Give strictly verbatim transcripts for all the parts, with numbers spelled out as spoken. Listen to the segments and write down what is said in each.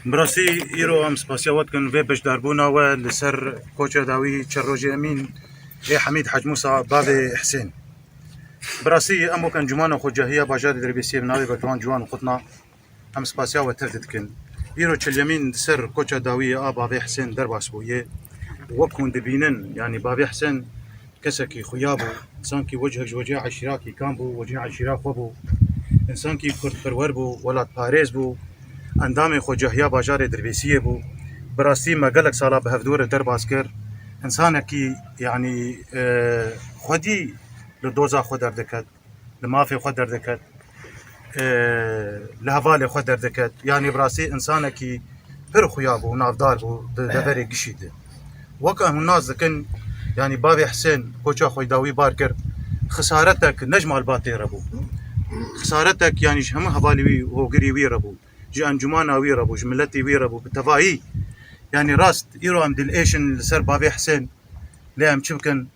Bi rastî îro em spasiya we dikin vê beşdarbûna we li ser koça dawî çerrojê Emîn ê Hemîd Hec Mûsa bavê Hesên. Bi rastî em wek encûmana xwecahiya bajarê Dirbêsiyê bi navê Berdiwan Ciwan û Xutna em spasiya we tev dikin. Îro çil yemîn di ser koça dawî a bavê Hesên derbas bûye. Wek hûn dibînin, yanî bavê Hesên kesekî xuya bû, insankî wecihek ji wecihê eşîrakî kam bû, wecihê eşîra xwe bû, insankî kurdperwer bû, welatparêz bû, endamê xwecahiya bajarê Dirbêsiyê bû. Bi rastî me gelek sala bi hevdû re derbas kir. Însanekî, yanî, e, xwedî li doza xwe derdiket, li mafê xwe derdiket, e, li hevalê xwe derdiket. Yanî bi rastî însanekî pir xuya bû, navdar bû di deverê gişî de. Wek em hûn nas dikin, yanî bavê Hesên koça xwe dawî bar kir, xisaretek ne ji malbatê re bû. Xisaretek, yanî ji hemû hevalê wî, hogirî wî re bû. Ji encûmana wî re bû, ji miletê wî re bû, bi tevayî. Yanî rast, îro em dilêşin li ser bavê Hesên, lê em çi bikin?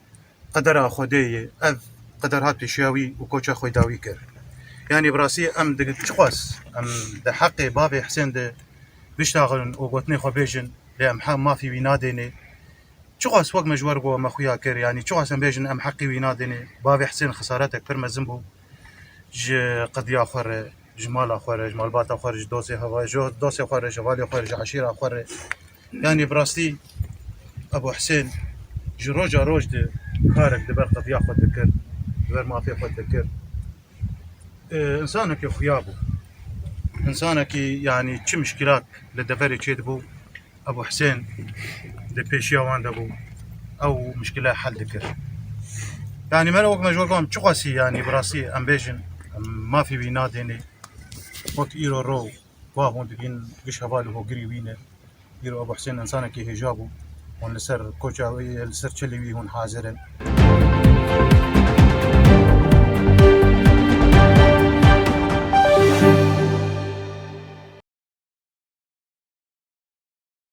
Qedera Xwedê ye. Ev qeder hat pêşiya wî û koça xwe dawî kir. Yanî bi rastî em di çiqas em di heqê bavê Hesên de biştaxin û gotinê xwe bêjin, lê em he mafî wî nadêne. Çiqas wek me ji we re got, me xuya kir, yanî çiqas em bêjin em heqî wî nadêne. Bavê Hesên xisaretek pir mezin bû. Ji qediya xwe re, ji mala xwe re, ji malbata xwe re, ji dostê heva-, ji dostê xwe re, ji hevalê xwe re, ji eşîra xwe re. Yanî bi rastî Ebû Hesên ji roja roj de karek di ber qediya xwe dikir, di ber mafê xwe dikir. E, însanekî xuya bû. Însanekî, yanî çi mişkîlat li deverê çêdibû, Ebû Hesên di pêşiya wan de bû, ew mişkîle hel dikir. Yanî me re wek me ji we got, çiqasî, yanî bi rastî em bêjin, em mafî wî nadêne. Wek îro ro, wa hûn dibîn giş heval û hogirî wî ne. Îro Ebû Hesên însanekî hêja bû. Hûn li ser koça wî, li ser çilê wî hûn hazir in.